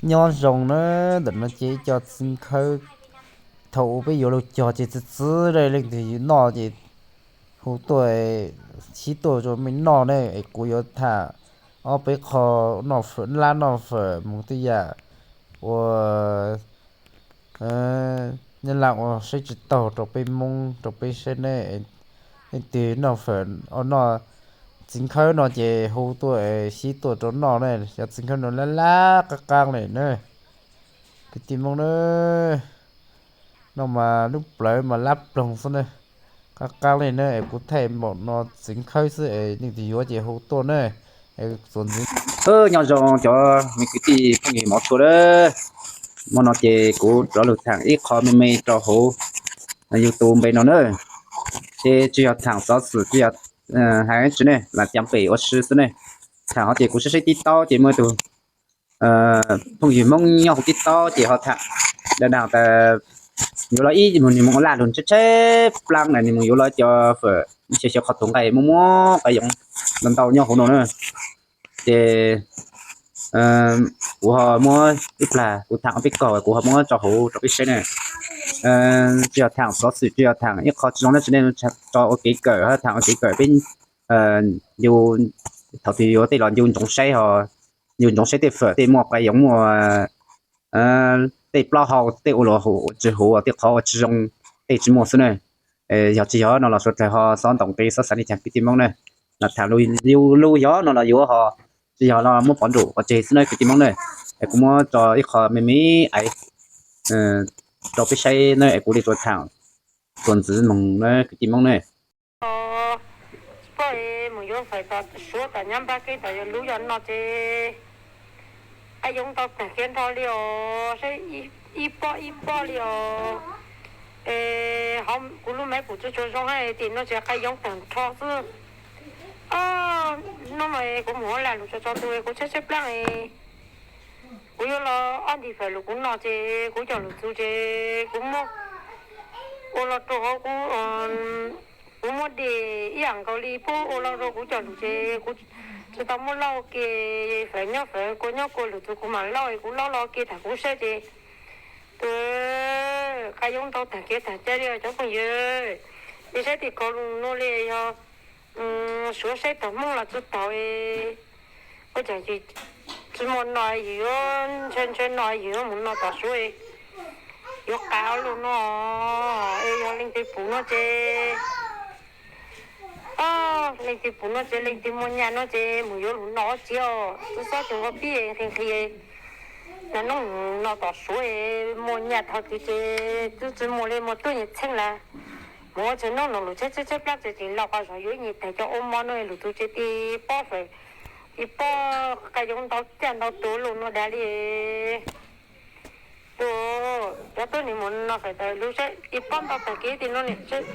Nyob zoo na, ntawm no ces ib co txiv nkhawb, thaum ub peb yuav luag cog ces txi txi leej twg yuav noj ces hu tuaj, sib tuaj rau mej noj ne. Es kuv yuav tham ob peb qho noj fawm, lab noj fawm mus tej yam uas Nyab Laj ua saib tsis taug rau peb Hmoob rau peb saib ne. Leej twg noj fawm, noj txiv nkhawb no ces hu tuaj es sib tuaj rau noj ne. Cov txiv nkhawb no lab lab qab qab li na, kwv tij Hmoob na. No mas lub plawv mas lab ploog xwb na, qab qab li na. Es kuv thaij npaum no txiv nkhawb xwb es leej twg yuav ces hu tuaj na. Txuas ntxiv. Nyob zoo cov me kwv tij phooj ywg hmov tshua lawm. Hmo no ces kuv rov lug tham ib qho me me rau hauv YouTube npe no na. Ces tsis yog tham xov xwm, tsis yog hais tsi ne, lam cav pem ua si xwb ne. Tham hov ces kuv saib saib TikTok ces muaj ib tug phooj ywg Hmoob nyob hauv TikTok ces ho tham dag dag tas yuav los ib mus nws mus ua laj lug tshaib tshaib plaab na, nws mus yuav los cov fawm xyaw xyaw qhov tus nqaij muaj muab qaiv yoov ntau ntau nyob hauv no na. Ces kuv ho muab ib plag kuv tham ob peb kaug kuv ho muab tso hauv rau peb saib na. Tsis yog tham xov xwm, tsis yog tham ib qho tsis zoo dab tsi ne, tso ua kev kawm, tham ua kev kawm peb ncu, thaum twg yuav tej los ncu ntsoov saib ho, ncu ntsoov saib tej fawm tej muaj qaiv yoov muaj tej plaub hau tej ua luaj ua tsis huv, tej qhov ua tsis zoo, tej tsis muaj xwb na. Yog tsis yog no los suav dlawg ho xob ntaus nqi xob xav li cas kwv tij Hmoob na. Lam tham lus yog no los yuav ho, tsis yog los muab pov nruam pov tseg xwb na kwv tij Hmoob na. Es kuv muab tso ib qho me me aiv rau peb saib na es kuv li tsuas tham txuas ntxiv moog na kwv tij Hmoob na. Tsis paub mus yuav fawm tom Suav tom Nyab Laj kev tom yog lub yog no ces qaiv yoov ntau tag kiag nrho li os, saib ib pob ib pob li os. Es kuv lub maiv pum tsis tshua zoo hab tim no ces qaiv yoov tag nrho xwb. Hnub no kuv mus ua laj lug tso tso ntu kuv tshaib tshaib plaab. Kuv yuav los ob nti fawm lug kuv noj ces kuv coj lug txug ces kuv muab ua los rau hauv kuv, kuv muab dej ib yam nkaus li puab ua los rau kuv coj lug ces kuv tsis tau muab lauj ke, fawm nyob fawm kua nyob kua lug txug kuv mam lauj, kuv lauj los ke tag kuv saib ces tus qaiv yoov ntau tag kev tag cai li os cov phooj ywg. Nej saib tej qho lug nuav li yog Suav saib tog Hmoob los tsis taug, ua cas tsis muaj no yus yuav ntshaw ntshaw no yus yuav mus noj tom Suav, yuav qab lug no. Es yog leej twg pum no ces, leej twg pum no ces leej twg muaj nyaj no ces mus yuav lug noj tsi os, tub xob tug nqua pib nqhis nqhis no, noj tom Suav muaj nyaj thaum twg ces tub tsis muaj li muaj tub nyuag txheeb lawm. Mus ua tsaug nub no lug tshaib tshaib tshaib plab ces tseem lauj qhov zog yuav ib nyuag tag cov ua mo no lug txug ces tib pob fawm, tib pob qaiv yoov ntau caj ntau tus lug no dag li. Tus cov tub nim mus no fawm tawm lug saib tib pob ntau tag kev tim no tsis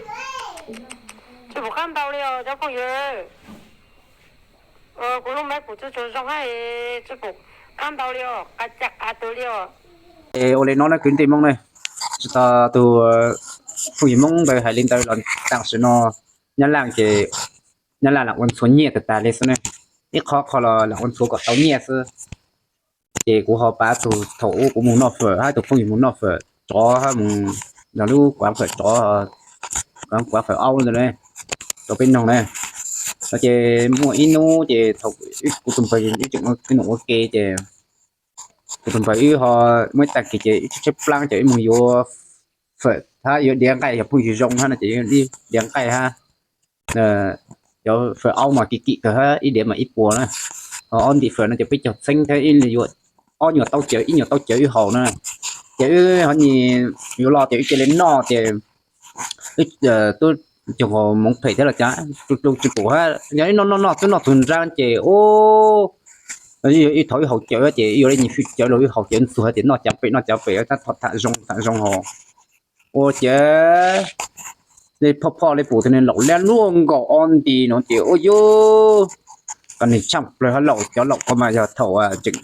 pum qab ntau li os cov phooj ywg. Kuv lub maiv pum tsis tshua zoo hab, tsis pum qab ntau li os, qab caj qab tus li os. Es ua li no na kwv tij Hmoob ne, tsis tas tus phooj ywg Hmoob ntawd hais li ntawd los tam sim no Nyab Laj ces Nyab Laj lam ua ntxhua nyiaj tag tag li xwb ne. Ib qho qho los lam ua ntxhua kom tau nyiaj xwb. Ces kuv ho pav tug thaum ub kuv mus noj fawm hab tus phooj ywg mus noj fawm tsov hab mus, yog lub kuav fawm tsov, kuav fawm aub ntawd ne, rau peb noog na. No ces muaj ib hnub ces thaum kuv tus npawg ib tseem ua ke ces kuv tus npawg wb ho muaj ib tag kis ces wb tshaib tshaib plaab ces wb mus yuav fawm hab yuav diav nqaij, yog phooj ywg zoo hab no ces diav nqaij hab. Cov fawm aub mas kim kim kawg hab, ib diav mas ib puas na. Ho ob ntim fawm no ces peb caug txheeb thiab, ib nyuag tau cawv ib nyuag tau cawv wb haus na. Ces wb ho nyis yuav los ces wb cia li noj ces wb tub caug moov phem thiab los cas, tsis pum hab, yog wb noj noj noj twb noj tug nraab ces ub, wb thaum wb haus cawv ces wb yuav li nyis fwj cawv los wb haus cawv ntxuag ces noj cav pem noj cav pem tab tom tham zoo tham zoo ho ua ces li phoj phoj li pum tug niag laum liab luaj nkaus ob nti no ces ua yus, koj niag tshaaj plawg hab laum, cov laum ko mas yog thaum tseem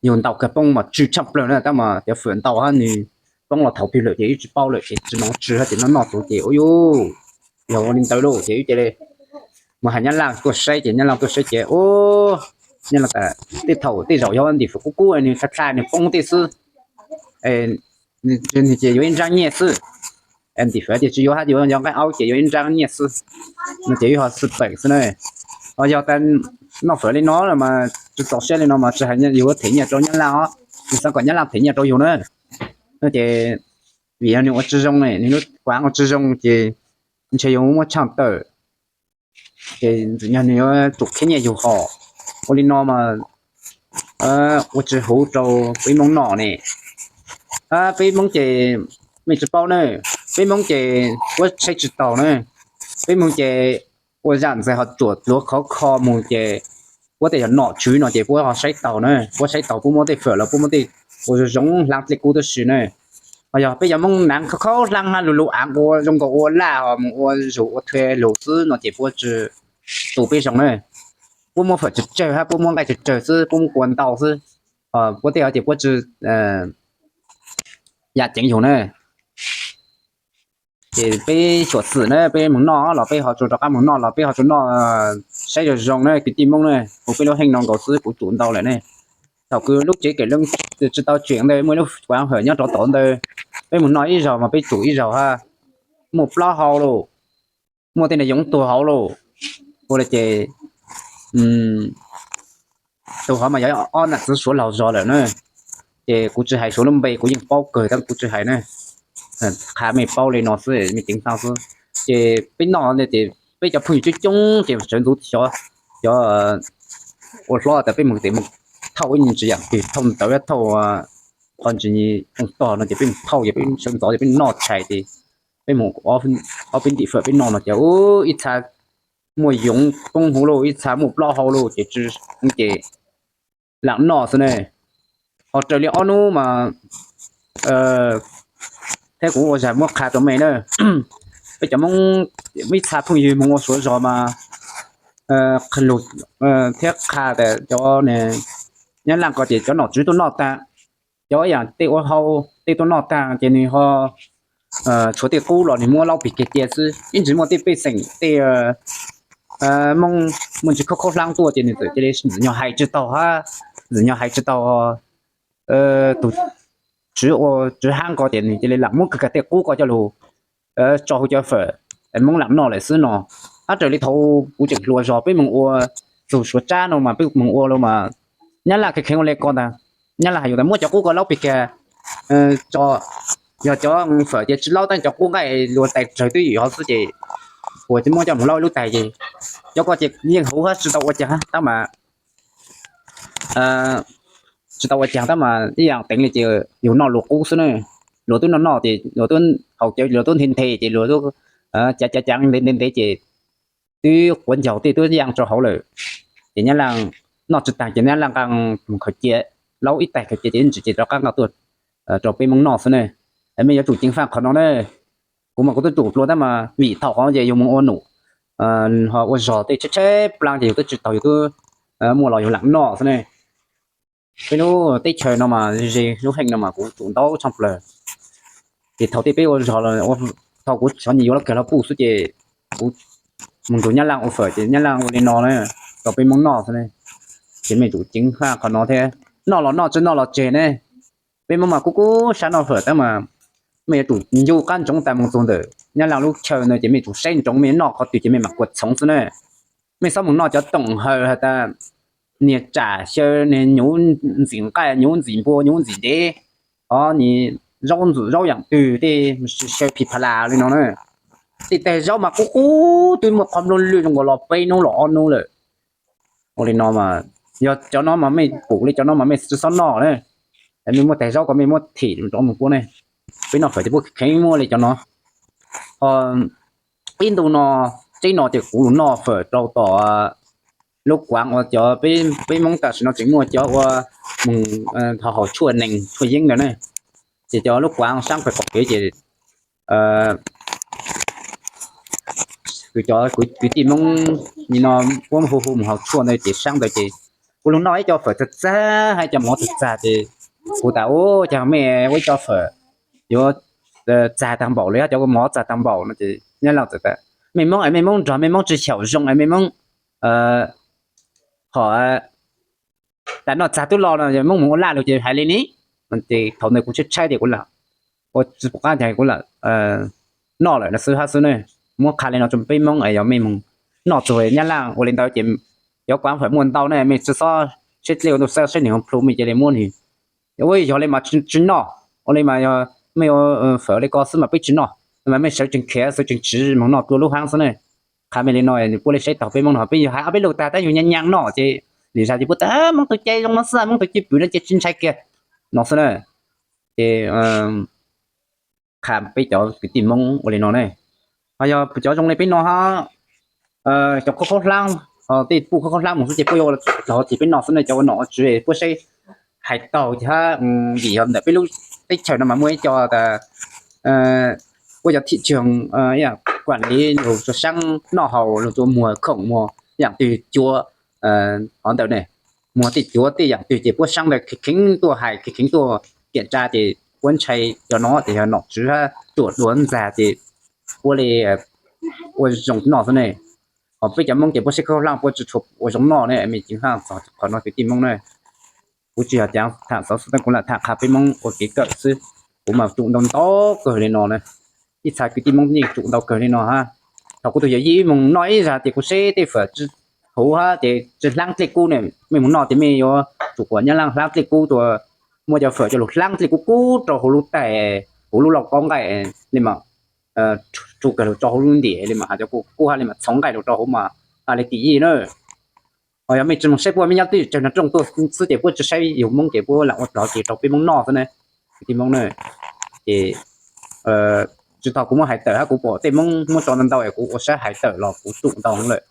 yug ntau kawg poob mas tsw tshaaj plawg na, tab mas cov fawm ntau hab nws poob los thaum twg lawm ces wb tsis paub lawm ces tsis moov tsw hab ces noj noj tug ces ua yus, yog ua li ntawd lauj ces wb cia li mus hais Nyab Laj tuaj saib ces Nyab Laj tuaj saib ces ub, Nyob los tas tej thaum tej zaum yog ntim fawm kub kub nws tha tha nws poob tej xwb, ces yuav ib nrab nyiaj xwb. Ntim fawm tias tsis yuav hab, yuav nqaij aub ces yuav ib nrab nyiaj xwb. No ces wb ho xwm txawm xwb na. Ho yog tas noj fawm li no mas tsis txaus siab li no mas tsis hais yus yuav them nyiaj rau Nyab Laj os, yus xav kom Nyab Laj them nyiaj rau yus na. No ces vim yog nws ua tsis zoo ne, nws lub kuav ua tsis zoo ces ntshe yus muab tshaaj tawm, ces ntxim nyog nws yuav tsum khiab nyiaj yus hos. Ua li no mas ua tsis huv rau peb Moob noj ne. Peb Moob ces mej tsis paub na, peb Moob ces puab saib tsis taus na, peb Moob ces ua zaj ntxhais ho tsuam dluav khov kho mus ces puab tej yog nom tswv no ces puab ho saib taus na, puab saib taus puab muab tej fawm los puab muab tej ua zoo zoo hlaab dlej kub tib si na. Ho yog peb cov Moob naav khaub khaub hlaab hab lug lug aav ua zoo nkaus ua laj ho mus ua zug ua thua lug xwb no ces puab tsis tu peb zoo na. Puab muab fawm tsawg tsawg hab puab muab nqaij tsawg tsawg xwb, puab muab kua ntau xwb, puab tej ho ces puab tsis yam ceev yug na. Ces peb xyuam xim na, peb mus noj los peb ho tsuas rov qab mus noj los peb ho tsuas noj saib zoo zoo na kwv tij Moob na. Kuv peb lub heej no nkaus xwb kuv tsum ntau lawm ne. Thaum kuv lub tsev kawm leej tsis tau tseem ntawd muaj ib lub kuav fawm nyob rau tod ntawd, peb mus noj ib zaug mas peb tsum ib zaug hab, muaj plaub hau lauj, muaj tej neeg yoov tuag hauv lauj. Ua li ces tus hov mas yog ob nam txiv Suav laug zog lawm na. Ces kuv tsis hais Suav lub npe, kuv yeej paub kawg tab kuv tsis hais na. Qha mej paub li no xwb, mej ceev faj xwb. Ces peb noj ces peb cov phooj ywg coob coob ces sawv ntxuv xyov cov ua hlob tas peb mus tes mus thauj ib tsis yam twg, thauj ntawv thauj qhov ntsis tsooj tog no ces peb mus thauj ces peb sawv ntxov ces peb noj tshais ces peb mus ob peb ntim fawm peb noj no ces ib txha muaj yoov poob hauv lauj, ib txha muaj plaub hau lauj ces tsis ces lam noj xwb ne. Ho raws li ob hnub mas thiab kuv ua zag muab qha rau mej na, peb cov Moob ib txha phooj ywg moog ua Suav zog mas lug thiab qha tas cov Nyab Laj ko ces cov nom tswv tuaj noj tag, cov yaam tej ua hau tej tuaj noj tag ces nwg ho tshuav tej qub los nwg muab laub pig kiag cia xwb, ib ntsis muaj tej pej xeem tej Moob muaj ntsis khaub khaub hlaab tuaj ces nwg txawm cia li ntxim nyog hais tsis taug hab, ntxim nyog hais tsis taug tus tswv ua tswv hab ko ces nwg cia li lam muab kag kag tej qub ko coj lug tso huv cov fawm Moob lam noj lawm xwb no. Hab raws li thaud kuv tseem hluas zog peb moog ua txug Suav tsab no mas peb moog ua los mas Nyab Laj kheev kheev ua le ko ntag. Nyab Laj has yus tas muab cov qub ko laub pig kag tso, yog cov fawm ces tsis laub tab cov qub nqaij luas tais tsawg twb ywm hov xwb ces puas tsis muab coj moog laub ib lub tais ces cov ko ces yeej huv hab tsis tau ua caag hab tab mas tsis tau ua caag tab mas ib yaam teev li ces yus noj luas qub xwb na. Luas tub noj noj ces luas tub haus cawv luas tub nthe nthe ces luas tub cav cav cav ntev ntev ntev ces twb quav ncaug tej tub yaaj rau hauv lawm. Ces Nyab Laj noj tsis taag ces Nyab Laj nqaa moog khaws cia, laub ib tais khaws cia ces ib ntsis ces rov qab nqaa tuaj rau peb Moob noj xwb ne. Mej yuav tsum ceev faj qhov no na. Kuv mas kuv tub tsum dlua tab mas vim thaum qhov ces yus moog ua num ho ua zog tej tshaib tshaib plaab ces yus tub tsis taug yus tub muaj los yus lam noj xwb ne. Peb lub teb chaws no mas ze lub heej no mas kuv tsum ntau tshaaj plawg. Ces thaum tej peb ua zog los thaum kuv xyov nyuam yuav lub kag lub puj xwb ces kuv moog nrug Nyab Laj ua fawm ces Nyab Laj ua li no na, rau peb Moob noj xwb ne. Ces mej tsum ceev faj qhov no thiab, noj los noj tsis noj los tseg ne. Peb Moob mas kub kub sab noj fawm tab mas mej yuav tsum ncu qab ntsoov tas moog txug ntawm Nyab Laj lub chaw ntawd ces mej tsum saib ntsoov mej noj qhov twg ces mej mam kuas txhoov xwb na. Mej xob moog noj cov toom hawm has tas niag tsam xyaw niag nyuv ntxim nqaij nyuv ntxim npua nyuv ntxim dev, o, zaub ntxim zaub yaam twg tej xyaw phim pha las li no na. Tej taig zaub mas qub qub twb muaj qhov nplua lwj zoo nkaus los peb nub los ob nub lawm. Ua li no mas yog cov no mas mej pum li cov no mas mej tsi xob noj na. Mej muaj taig zaub ko mej muab thim rov moog puab ne. Peb noj fawm ces puab kheev muab li cov no. Ho ib ntu no, teb no ces kuv lug noj fawm rau tom lub kuav uas cov peb Moob tam sim no tseem muaj cov ua moog haus tshuaj nees tshuaj yeeb ntawd ne. Ces cov lub kuav saab pem qaum kev ces cov kwv tij Moob li no puab hu hu moog haus tshuaj ntawd ces saab ntawd ces kuv lug noj ib co fawm txag txag hab ib co mov txag txag ces kuv tas ua caag mej ua ib co fawm yuav txag taag npaum li hab cov mov txag taag npaum no ces Nyab Laj txawm tas mej Moob es mej Moob nrog mej Moob tsi xyaum zoo es mej Moob ho tas noj txag twb los no, Moob mus ua laj lug ces hais li ni. Ces thaum ntawd kuv tshaib tshaib tias kuv lam ua tsis pom qab tias kuv lam noj lawm no xwb hab xwb ne. Muab qha li no rau peb Moob es yog mej mus noj txug Nyab Laj ua li ntawd ces cov kuav fawm muaj ntau ne, mej tsi xob saib dlej ua ntuj saib saib nwg plhu mej cia li muab nwg. Ua yog li mas tsi noj, ua li mas yog mej ua fawm li ko xwb mas peb tsi noj, mas mej sawv tsees khiav sawv tsees tsiv moog noj dlua lub haab xwb ne. Qha mej li no nws puab li saib taug peb Moob no, peb yog hais ob peb lug tag tab yug nyag nyag noj ces nim zag ces puab tas Moob tug cai zoo no xwb, Moob tug cwj pwm no ces tsi ntshai kiag no xwb na. Ces qha peb cov kwv tij Moob ua li no ne. Ho yog cov zoo li peb no hab, cov khaub khaub hlaab, tej puj khaub khaub hlaab mus xwb ces puab yuav ua dlog ces peb no xwb ne, cov ua nom ua tswv puab saib hais taug hab. Vim yog ntawm peb lub teb chaws no mas muaj ib co tas puab cov thim tsoog kuam li lug rua saab noj haus, lug rua muag khoom muag yaam twg cuav, hov ntawm ne, muag tej cuav tej yaam twg ces puab saab ntawd kheev kheev tuaj hais kheev kheev tuaj kiam tsa ces puab ntshai cov no ces yog nom tswv hab ruam dua ntxag ces puab li ua zoo noj xwb ne. Ho peb cov Moob ces puab saib khaub hlaab puab tsi tshua ua zoo noj ne, mej ceev faaj txog qhov no kwv tij Moob na. Kuv tsi yog caav thaam xov xwm, kuv lam thaam qha peb Moob ua kev kawm xwb. Kuv mas tsum ntau ntau kawg li no na. Ib txha kwv tij Moob yeej tsum ntau kawg li no hab. Thaum kuv tug yawm yij wb moog noj ib zag ces kuv saib tej fawm tsi huv hab ces tsi hlaab dlej kub ne, mej moog noj ces mej yuav tsum kuam nyab laaj hlaab dlej kub rua, muaj cov fawm coj lug hlaab dlej kub kub rau huv lub taig, huv lub lauj kaub nqaij li mas, tsu kawg lug tso huv lub ntiam li mas has cov kub kub hab li mas txhoov nqaij lug rau huv mas has li tim yij na. Ho yog mej tsi moog saib puab mej nyob twj ywm tsawg nroog tuaj xwb ces puab tsi saib yug Moob ces puab lam ua dlog ces rau peb Moob noj xwb na, kwv tij Moob na. Ces tsi thaum kuv muab hais tawm hab kuv pom tej Moob muab tso ntau ntau es kuv ua sab hais tawm los kuv tsum ntau lawm.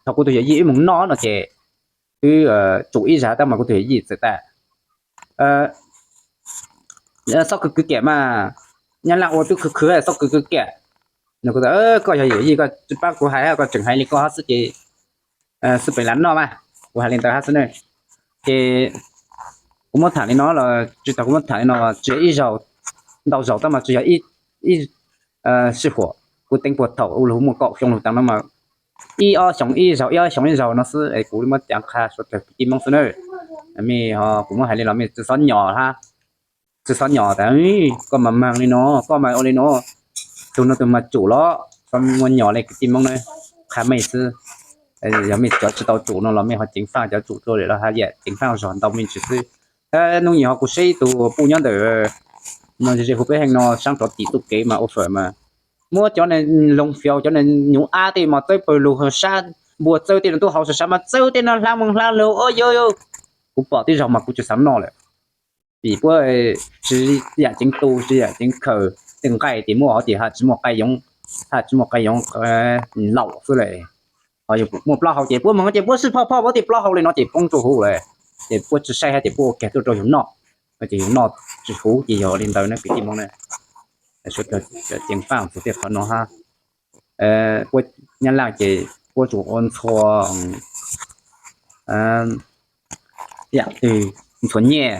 Thaum kuv tug yawm yij wb moog noj no ces wb tsum ib zag tab mas kuv tug yawm yij txawm tas xob khwv khwv kiam mas, nyab laaj ua tub khwv khwv xob khwv khwv kiam. Koj yog yawm yij koj tsi paab kuv hais hab koj tseem hais li koj hab xwb ces xwb pem lam noj mas, kuv hais li ntawd hab xwb ne. Ces kuv muab thaam li no los tsi tau, kuv muab thaam li no tsi yog ib zaug, ntau zaug tab mas tsi yog ib sij huam, kuv teev puag thaum u lug muaj kaum xyoo lug taag no mas ib ob xyoo ib zaug ib ob xyoo ib zaug no xwb es kuv muab caav qha suav dlawg kwv tij Moob xwb na. Mej ho kuv muab hais li los mej tsi xob nyom hab, tsi xob nyom tas koj mas maag li no, koj mas ua li no, tug no tug mas tsum los xob muab nyom li kwv tij Moob na, qha mej xwb. Yog mej cov tsi tau tsum no los mej ho ceev faaj cov tsum dlua lawm los has yam ceev faaj zog ntau me ntsis xwb. Hnub nyem ho kuv saib ib tug puj nyob ntawm no ze ze huv peb heej no saab rov tim txuj kev mas ua fawm mas muab cov loog fiaus cov nyuv ab tej mas txawb pawg lug sab, npua txawb tej no tuaj hauv sab mas txawb tej no hlaab moog hlaab lug ua yog kuv pom tib zaug mas kuv tsi xaav noj lawm. Vim puab tsi yaam ceev tu tsi yaam ceev khaws, tej nqaij ces muaj hov ces ha tsi muaj qai yoov, ha tsi muaj qai yoov, laum xwb lawm. Ho yog muaj plaub hau ces puab moog ces puab sib phoj phoj puab tej plaub hau li no ces poob rua huv lawm, ces puab tsi saib hab ces puab ua kag tuaj rau yug noj, ces yug noj tsi huv ces yog li ntawd na kwv tij Moob na. Suav dlawg ceev faaj txug tej qhov no hab. Puab nyab laaj ces puab tsum ua ntxhua yaam twg, ntxhua nyiaj,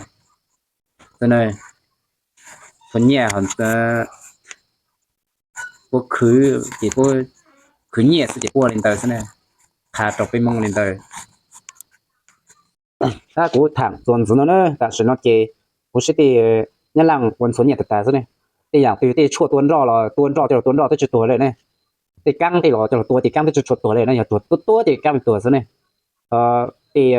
ntxhua nyiaj, puab khwv ces puab khwv nyiaj xwb ces puab ua li ntawd xwb na. Qha rau peb Moob li ntawd. Tab kuv thaam txuas ntxiv no na, tam sim no ces kuv saib tej nyab laaj ua ntxhua nyiaj tag tag xwb ne. Tej yaam twg tej tshuaj tua nroj los tua nroj coj lug tua nroj twb tsi tuag le ne. Tej kaab tej los coj lug tua ces kaab twb tsi tshua tuag le na, yog tuag tuab tuab ces kaab tuag xwb ne. Tej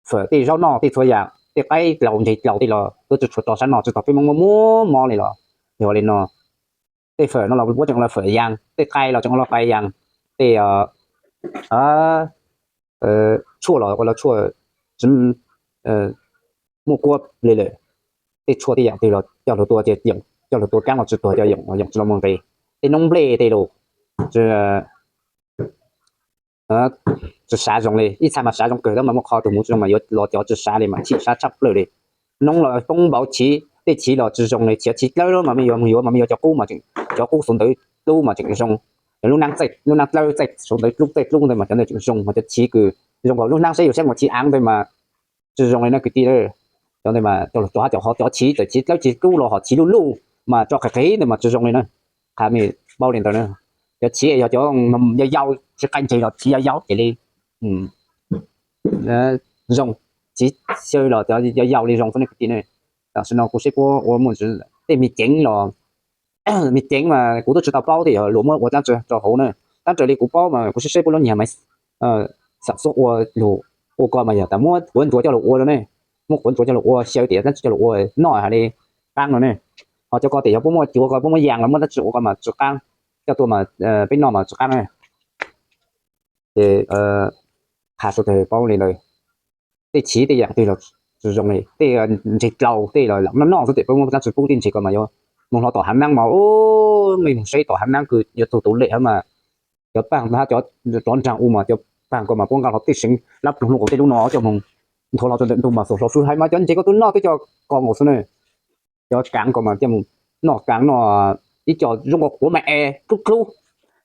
fawm tej zaub noj tej txhua yaam tej qaib dlaus ntseg dlaus tej los twb tsi tshua tso sab noj tsi tog peb Moob muab muab mob li los yog li no. Tej fawm no los puab tseem ua los fawm yaas, tej qai los tseem ua los qai yaas, tej tshuaj los ua los tshuaj tsi muaj kuab li lawm. Tej tshuaj tej yaam twg los coj lug tua ces yoom, coj lug tua kaab los tsi tuag, coj yoom, yoom tsi los muaj nqis. Tej noob nplej tej lug tsi sav zoo li, ib txha mas sav zoo kawg tab mas muaj qhov tug muv tsi zoo mas yuav los cov tsi sav li mas chim sab tshaj plawg li. Noob los poob npauv chiv, tej chiv los tsi zoo li, chiv dlawb mas mej yuav moog yuav mas mej yuav cov qub mas tseem, cov qub xuv ntawd dlub mas tseem zoo. Cov lub naab, lub naab dlawb txaij xuv ntawd dlub txaij dlub ntawd mas cov ntawd tseem zoo, mas cov chiv kws zoo nkaus lub naab saib yus saib muaj chiv aav ntawd mas tsi zoo li na kwv tij. Cov ntawd mas coj lug rov hab cov, cov chiv txawm chiv dlawb chiv dlub los hom chiv luj luj mas tso qhis qhis ntawd mas tsi zoo li na. Qha mej paub li ntawd na. Cov chiv yog cov yau yau tsi qai ntseg los chiv yau yau ces li zoo, txiv xyaw los cov yau li zoo xwb ne kwv tij ne. Tam sim no kuv saib puab ua muaj tej me ceev los, me ceev mas kuv twb tsis tau paub tias yog luag muab ua dlaab tsi rau hauv na. Tab raws li kuv paub mas kuv saib saib puab lub nyam mas xam xuab ua lug, ua ko mas yog tas muab quav ntsuav coj lug ua rau ne, muab quav ntsuav coj lug ua xyaw tias dlaab tsi coj lug ua noj hais li qaab no ne. Ho cov ko tias yog puab muab cuav ko puab muab yaas los muab dlaab tsi ua ko mas tsi qaab, coj tuaj mas peb noj mas tsi qaab na. Ces qha suav tawg paub li ntawd. Tej chiv tej yaam twg los tsi zoo li, tej ntseg dlaus tej los lam noj noj xwb, tes puab muab dlaab tsi pub tej ntseg ko mas yuav moog hlo tom hav naab mas, mej moog saib tom hav naab kws yuav tug tus lem hab mas cov paag hab cov rov nraag u mas cov paag ko mas puab nqa hlo tej seev lab ploog lug nkaus tej lub no coj moog nthuav hlo rua ntawm ntug mas xuas hlo xwb hais mas cov ntseg ko tub noj twb cov ko nkaus xwb na. Cov kaav ko mas coj moog noj kaav noj ib co zoo nkaus quav ma es dlub dlub,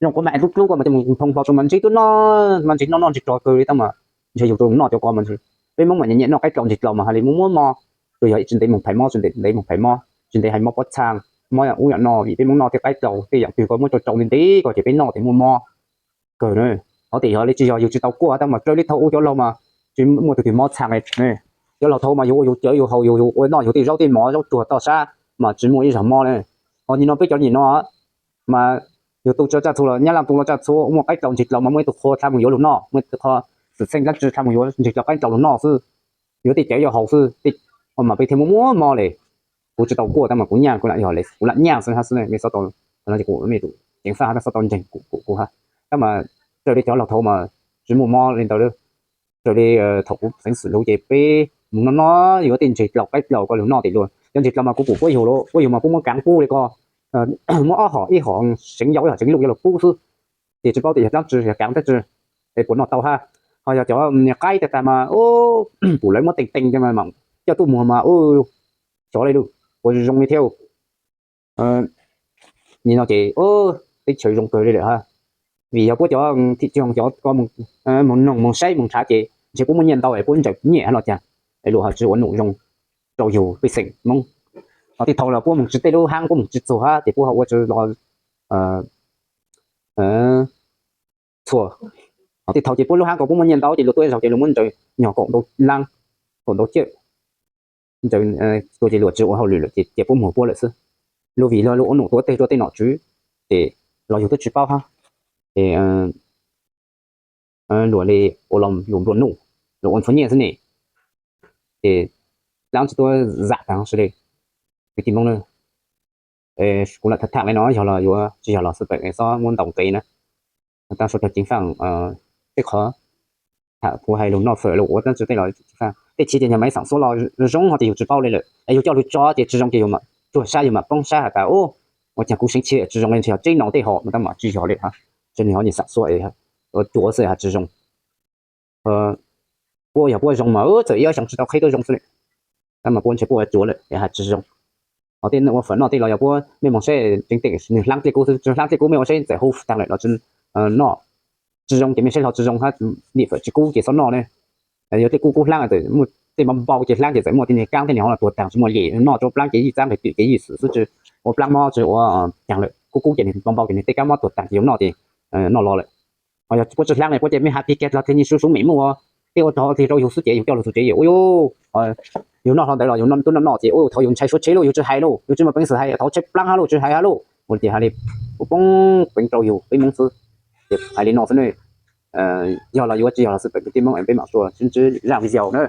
zoo quav ma es dlub dlub ko mas coj moog nphoo hlo rua mas ntseg tub noj, mas ntseg noj noj ntseg rog kawg li tab mas ntshe yug tau noj cov ko mas peb Moob mas nyiam nyiam noj qaib dlaus ntseg dlaus mas hais li muab muab mob, tsuas yog tsi ntev moog phais mob, tsi ntev moog phais mob, tsi ntev hais mob pob txhaa, mob ub yaam no vim peb Moob noj tej qaib dlaus tej yaam twg ko muab rau rau ntev ntev ko ces peb noj tes muaj mob kawg na. Ho tes yog li tsi yog yug tsi tau kuaj tab mas raws li thaum ub cov laug mas tsi muaj tug twg mob txhaa li. Cov laug thaum ub mas yug ua yug cawv yug haus yug ua noj yug tej zaub tej mov zaub tsuag toj sab mas tsi muaj ib zaug mob li. Ho nyem no peb cov nyem no mas yug tu tsaj txhua los nyab laaj tu los tsaj txhua muaj qaib dlaus ntseg dlaus mas muaj ib tug qhua dlha moog yuav lug noj, muaj ib tug qhua xwm txheej dlaab tsi dlha moog yuav ntseg dlaus qaib dlaus lug noj xwb, yuav tej cawv yuav haus xwb, mas peb thiaj muaj muaj mob li. Kuv tsi tau kuaj tab mas kuv nyaj kuv lam yog li kuv lam nyaj xwb hab xwb, mej xob tau, kuv mej tus ceev faj hab xob tau ntseeg kuv hab. Tab mas raws li cov laug thaum ub mas tsi muaj mob li ntawd. Raws li thaum kuv xeev xwm lug ces peb moog noj noj yuav tej ntseg dlaus qaib dlaus ko lug noj tes luag. Cov ntseg dlaus mas kuv pum puab yug, puab yug mas puab muab kaav pub li ko, muab ob hom, ib hom seev yau ib hom seev luj coj lug pub xwb. Ces tsi paub tias yog dlaab tsi yog kaav dlaab tsi es puas noj tau hab. Ho yog cov qaib tag tag mas pum lawv muab tees tees coj tuaj muag mas xyov li lug, ua zoo li thiab. Nim no ces teb chaws zoo kawg li lawm hab. Vim yog puab cov thim tsi hoov cov ko moog noog moog saib moog nrhav ces ntshe puab muaj nyiaj ntau es puab ntsawm nyiaj hab los caag es luag ho tsi ua num zoo rau yug pej xeem Moob. Ho tej thaum los puab moog tsi tej lub haab puab moog tsi txug hab ces puab ho ua tsi los txhua. Ho tej thaum ces puab lub haab ko puab muaj nyiaj ntau ces luag tuaj ib zaug ces luag muab ntsaws nyog kaum ntau laab, kaum ntau cawm, ntsaws tuaj ces luag tsi ua hauj lwm lawm ces puab muag puab lawm xwb. Luag vim luag ua num tuav teg rua tej nom tswv ces los yug twb tsi paub hab. Ces luag li ua los luag nplua nuj, luag ua ntxhua nyiaj xwb ne. Ces dlaab tsi tuaj zam taag sw li kwv tij Moob na. Kuv lam tham tham li no yog los yuav tsi yog los xwb pem xob muab ntaus nqe na. Taab suav tawg ceev faj tej qhov tham kuv hais lug noj fawm lug ua dlaab tsi tej los ceev faj tej chiv ces nyag maiv xaam xuab los zoo ho ces yug tsi paub li lawm es yug coj lug tso ces tsi zoo ces yug mam tsuag sab yug mam poob sab has tas ua caag kuv seev tsi tsi zoo li ntshe yog tseb no tej hom no tab mas tsi yog li hab. Tsi nwg ho nyag xaam xuab es ua cuav xwb has tsi zoo. Puab yog puab zoo mas txawm ib ob xyoo tsi tau qheb tuab zoo xwb lawm, tab mas puab ntshe puab ua cuav lawm es has tsi zoo. Ho tej ua fawm noj tej los yog puab mej moog saib tseev teem nwg hlaab dlej kub xwb, tsi hlaab dlej kub mej ua saib txawm hu taag lawm los tsi noj. Tsi zoo ces mej saib hlo tsi zoo hab, lim fawm tsi kub ces xob noj ne. Yog dlej kub kub hlaab txawm muaj tej npau npau ces hlaab ces txawm muaj tej niag kaab tej niag hov los tuag taag tsi muaj li noj rua plaab ces yij txaab nqe twm ces yij xwm xwb tsi ua plaab mob tsi ua caag lawm. Kub kub ces npau npau ces nwg tej kaab mob tuag taag ces yug noj ces noj los lawm. Ho yog puab tsi hlaab ne puab ces mej has pig kag los teg nyij suv suv mem muj ua tej ua rog teg rau yug xwb ces yug coj lug txug tsev yug ua yug noj hlo ntawd los yug tub noj noj ces ua thaum yug ntshai suav tsheb lauj yug tsi hais lauj, yug tsi muaj peev xwm hais thaum tsheb plaab hab lauj tsi hais hab lauj, ua li ces hais li puab poob peev rau yug peb Moob xwb. Ces hais li no xwb ne. Yog los yuav tsi yog los xwb peb kwv tij Moob es peb mam sua sib ntsib zaaj video na.